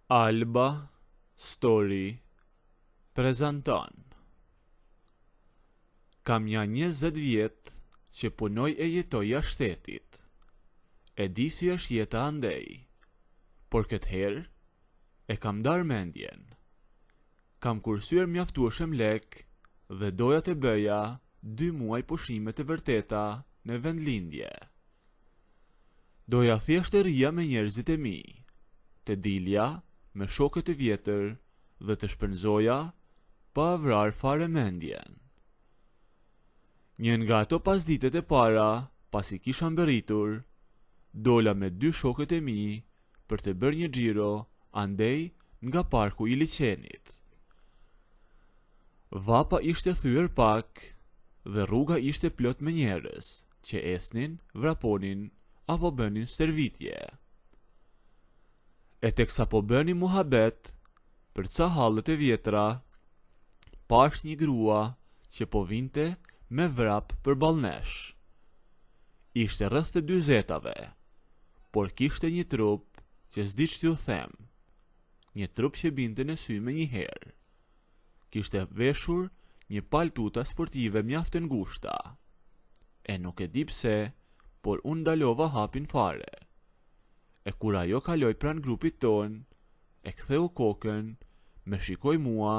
Alba Story prezanton Kam nja 20 vjet që punoj e jetoj jashtë shtetit. E di si është jeta andej. Por këtë herë e kam ndarë mendjen. Kam kursyer mjaftueshëm lekë dhe doja të bëja dy muaj pushime të vërteta në vendlindje. Doja thjesht të rrija me njerëzit e mi, të dilja me shokët e vjetër dhe të shpenzoja pa vrarë fare mendjen. Një nga ato pasditet e para, pasi kisha mbërritur, dola me dy shokët e mi për të bërë një xhiro andej nga parku i liqenit. Vapa ishte thyer pak dhe rruga ishte plot me njerëz që ecnin, vraponin apo bënin stërvitje. E teksa po bënim muhabet për ca halle të vjetra, pashë një grua që po vinte me vrap përballë nesh. Ishte rreth të dyzetave, por kishte një trup që s'di ç't'ju them. Një trup që binte në sy menjëherë. Kishte veshur një palë tuta sportive mjaft të ngushta. E nuk e di pse, por unë ndalova hapin fare. E kur ajo kaloi pranë grupit tonë, e ktheu kokën, më shikoi mua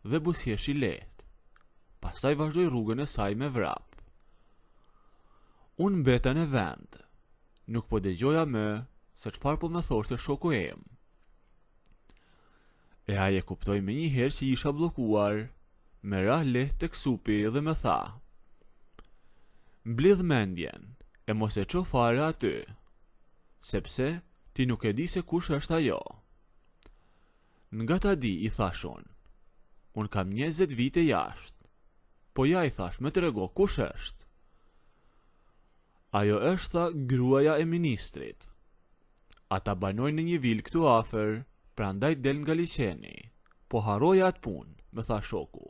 dhe buzëqeshi lehtë. Pastaj vazhdoi rrugën e saj me vrap. Unë mbeta në vend. Nuk po dëgjoja më se çfarë po më thoshte shoku im. E ai e kuptoi menjëherë që isha bllokuar, më rrahu lehtë tek supi dhe më tha. Mblidh mendjen, e mos e ço fare aty, sepse ti nuk e di se kush është ajo. Nga ta di, i thashë unë. Unë kam 20 vite jashtë. Po ja i thashë, më trego, kush është? Ajo është tha gruaja e ministrit. Ata banojnë në një vilë këtu afër, prandaj del nga liqeni. Po harroje atë punë, më tha shoku.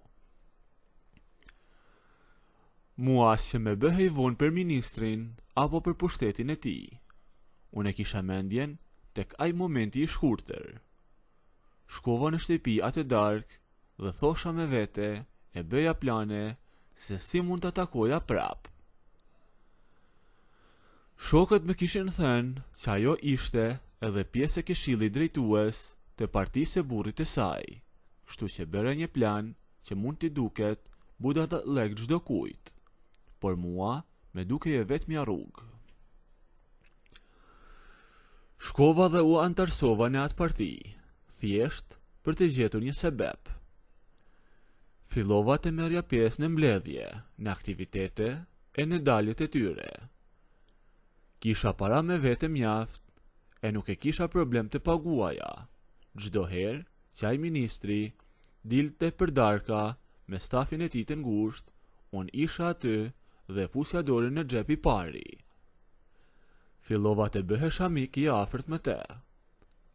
Mua as që më bëhej vonë për ministrin apo për pushtetin e tij. Unë e kisha mendjen tek ai momenti i shkurtër. Shkova në shtëpi atë darkë dhe thosha me vete e bëja plane se si mund ta takoja prapë. Shokët më kishin thënë që ajo ishte edhe pjesë e këshillit drejtues të partisë së burrit të saj, kështu që bëra një plan që mund t'i duket budallallëk çdokujt, por mua më dukej e vetmja rrugë. Shkova dhe u anëtarësova në atë parti, thjesht për të gjetur një sebep. Fillova të merrja pjesë në mbledhje, në aktivitete e në daljet e tyre. Kisha para me vete mjaft e nuk e kisha problem të paguaja. Çdo herë që ai ministri dilte për darka me stafin e tij të ngushtë, unë isha aty dhe fusja dorën në xhep i pari. Fillova të bëhesha mik i afërt me të.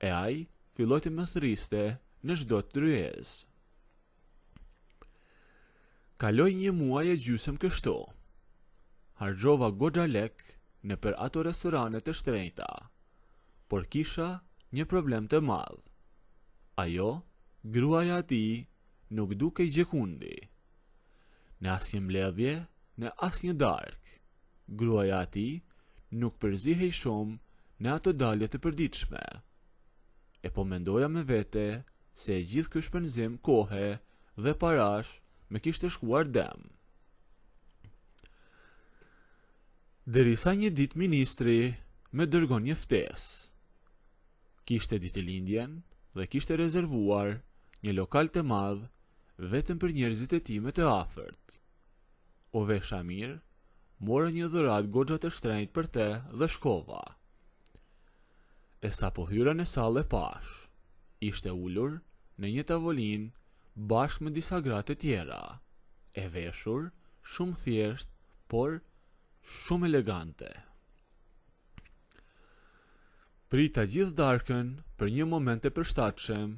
E ai filloi të më thërriste në çdo tryezë. Kaloi një muaj e gjysëm kështu. Harxhova goxha lek nëpër ato restorane të shtrenjta, por kisha një problem të madh. Ajo, gruaja e tij, nuk dukej gjëkundi. Në asnjë mbledhje, në asnjë darkë. Gruaja e tij nuk përzihej shumë në ato dalje të përditshme. E po mendoja me vete se e gjithë ky shpenzim kohe dhe parash më kishte shkuar dëm. Derisa një ditë ministri më dërgon një ftesë. Kishte ditëlindjen dhe kishte rezervuar një lokal të madh vetëm për njerëzit e tij më të afërt. U vesha mirë, mora një dhuratë goxha të shtrenjtë për të dhe shkova. E sapo hyra në sallë e pashë. Ishte ulur në një tavolinë bashkë me disa gra të tjera, e veshur shumë thjesht, por shumë elegante. Prita gjithë darkën për një moment të përshtatshëm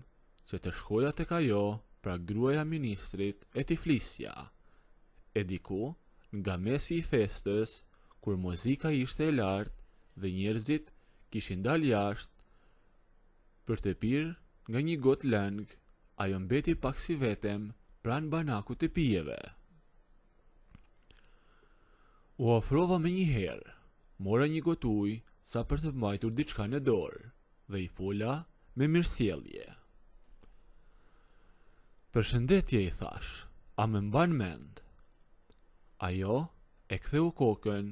që të shkoja tek ajo, pra gruaja e ministrit, e t'i flisja. E diku, nga mesi i festës, kur muzika ishte e lartë dhe njerëzit kishin dalë jashtë për të pirë nga një gotë lëng, ajo mbeti pak si vetem pranë banakut të pijeve. U afrova menjëherë, mora një gotë ujë sa për të mbajtur diçka në dorë dhe i fola me mirësjellje. Përshëndetje i thashë, a më mban mend? Ajo e ktheu kokën,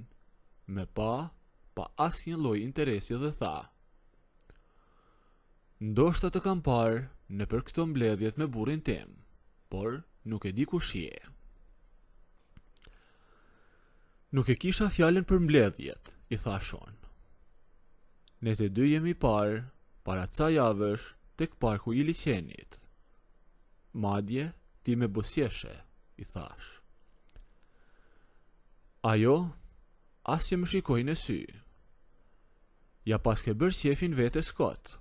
më pa pa asnjë lloj interesi dhe tha. Ndoshta të kam parë nëpër këto mbledhjet me burrin tim, por nuk e di kush je. Nuk e kisha fjalën për mbledhjet, i thashë unë. Ne të dy jemi parë para ca javësh tek parku i liqenit. Madje ti më buzëqeshe, i thashë. Ajo as që më shikoi në sy. Ia paske bërë qejfin vetes kot,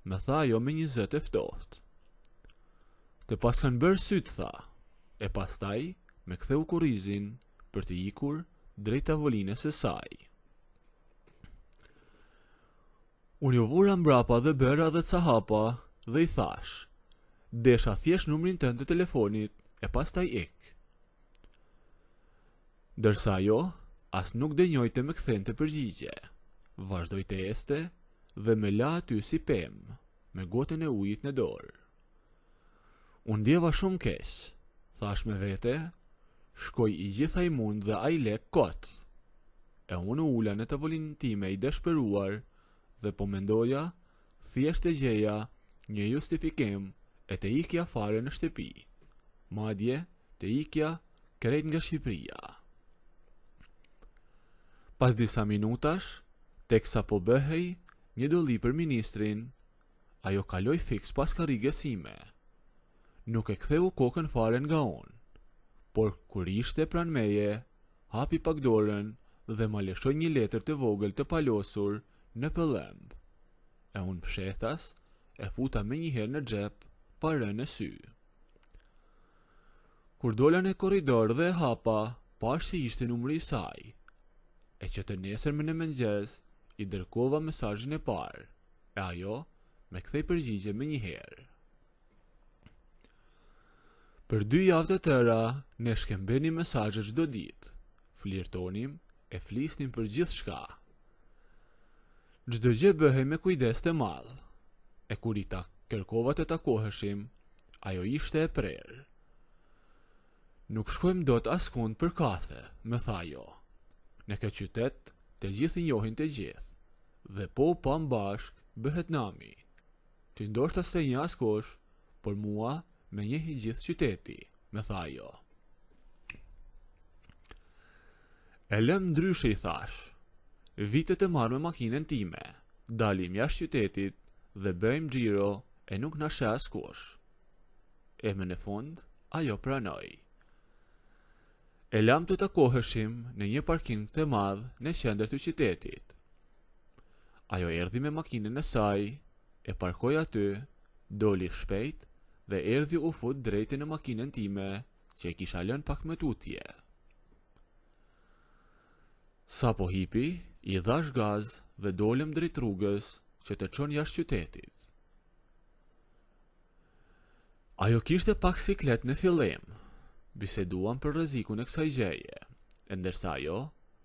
më tha ajo me një zë të ftohtë. Të paskan bërë sytë, tha, e pastaj më ktheu kurrizin për të ikur drejt tavolinës së saj. Unë iu vura mbrapa dhe bëra edhe ca hapa dhe i thashë, desha thjesht numrin tënd të telefonit e pastaj ik. Ndërsa ajo as nuk denjoi të më kthente përgjigje, vazhdoi të ecte dhe më la aty si pemë, me gotën e ujit në dorë. U ndjeva shumë keq, thashë me vete, shkoi i gjithë ai mund dhe ai lek kot. E unë u ula në tavolinën time i dëshpëruar dhe po mendoja thjesht të gjeja një justifikim e të ikja fare në shtëpi, madje të ikja krejt nga Shqipëria. Pas disa minutash, teksa po bëhej një dolli për ministrin, ajo kaloi fiks pas karriges sime. Nuk e ktheu kokën fare nga unë, por kur ishte pranë meje, hapi pak dorën dhe ma lëshoi një letër të vogël të palosur në pëllëmbë. E unë fshehtas e futa menjëherë në xhep pa rënë në sy. Kur dola në korridor dhe e hapa, pashë se ishte numri i saj. E që të nesërmen në mëngjes, i dërgova mesazhin e parë, e ajo më ktheu përgjigje menjëherë. Për dy javë të tëra, ne shkëmbenim mesazhe çdo ditë, flirtonim e flisnim për gjithçka. Çdo gjë bëhej me kujdes të madh, e kur i ta kërkova të takoheshim, ajo ishte e prerë. Nuk shkojmë dot askund për kafe, më tha ajo. Në këtë qytet të gjithë i njohin të gjithë, dhe po u pamë bashkë, bëhet nami. Ty ndoshta s'të njeh askush, por mua më njeh i gjithë qyteti, më tha ajo. E lëmë ndryshe i thashë. Vij të të marr me makinën time, dalim jashtë qytetit dhe bëjmë xhiro e nuk na sheh askush. E më në fund, ajo pranoi. E lamë të takoheshim në një parking të madh në qendër të qytetit. Ajo erdhi me makinën e saj, e parkoi aty, doli shpejt dhe erdhi u fut drejt në makinën time që e kisha lënë pak më tutje. Sapo hipi, i dhashë gaz dhe dolëm drejt rrugës që të çon jashtë qytetit. Ajo kishte pak siklet në fillim. Biseduam për rrezikun e kësaj gjëje, e ndërsa ajo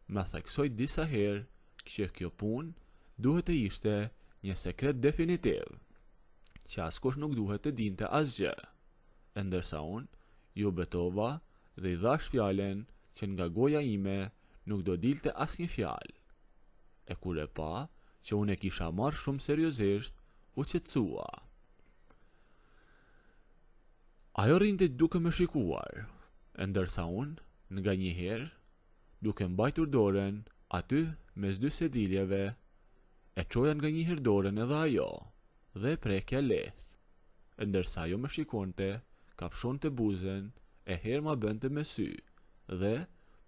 më theksoi disa herë që kjo punë duhet të ishte një sekret definitiv, që askush nuk duhet të dinte asgjë. E ndërsa unë iu betova dhe i dhashë fjalën që nga goja ime nuk do dilte asnjë fjalë. E kur e pa që unë e kisha marrë shumë seriozisht, u qetësua. Ajo rrinte duke më shikuar, e ndërsa unë, nganjëherë, duke mbajtur dorën aty mes dy sediljeve, e çoja nganjëherë dorën edhe ajo, dhe e prekja lehtë, e ndërsa ajo më shikonte, kafshonte buzën e herë ma bënte me sy, dhe,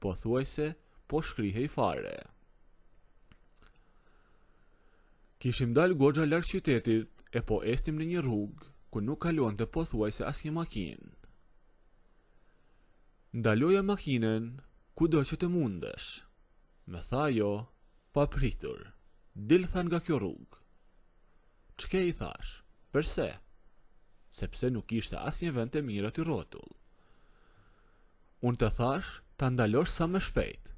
pothuajse, po shkrihej fare. Kishim dalë goxha larg qytetit e po ecnim në një rrugë ku nuk kalonte pothuajse asnjë makinë. Ndaloja makinën kudo që të mundesh, më tha ajo, papritur. Dil tha nga kjo rrugë. Ç'ke i thashë? Përse? Sepse nuk kishte asnjë vend të mirë aty rrotull. Unë të thashë ta ndalosh sa më shpejt,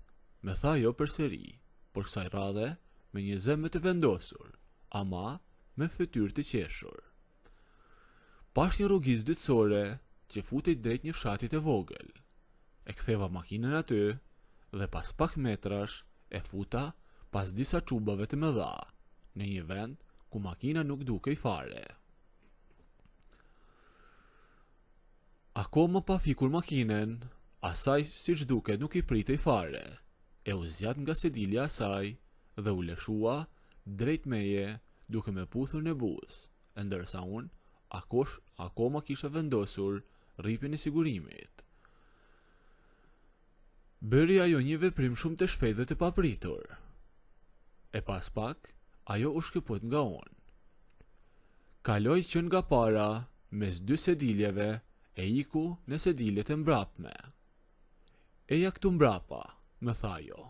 më tha ajo përsëri, por kësaj radhe me një zë më të vendosur, ama me fytyrë të qeshur. Pashë një rrugicë dytësore që futej drejt një fshati të vogël. E ktheva makinën aty dhe pas pak metrash e futa pas disa çubave të mëdha, në një vend ku makina nuk dukej fare. Akoma pa fikur makinën, asaj siç duket nuk i pritej fare, e u zgjat nga sedilja e saj dhe u lëshua drejt meje duke më puthur në buzë, e ndërsa unë akosh, akoma kisha vendosur rripin e sigurimit. Bëri ajo një veprim shumë të shpejtë dhe të papritur. E pas pak, ajo u shkëput nga unë. Kaloi që nga para, mes dy sediljeve, e iku në sediljet e mbrapme. Eja këtu mbrapa, më tha ajo.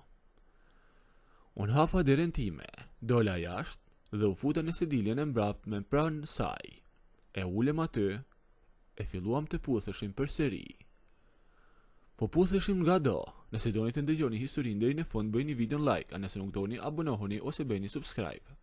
Unë hapa derën time, dola jashtë dhe u futa në sediljen e mbrapme pranë saj. E u ulëm aty, e filluam të putheshim përsëri. Po putheshim ngado. Nëse doni të ndëgjoni historinë deri në fund bëjeni videon like, a nëse nuk doni abonohuni ose bëjeni subscribe.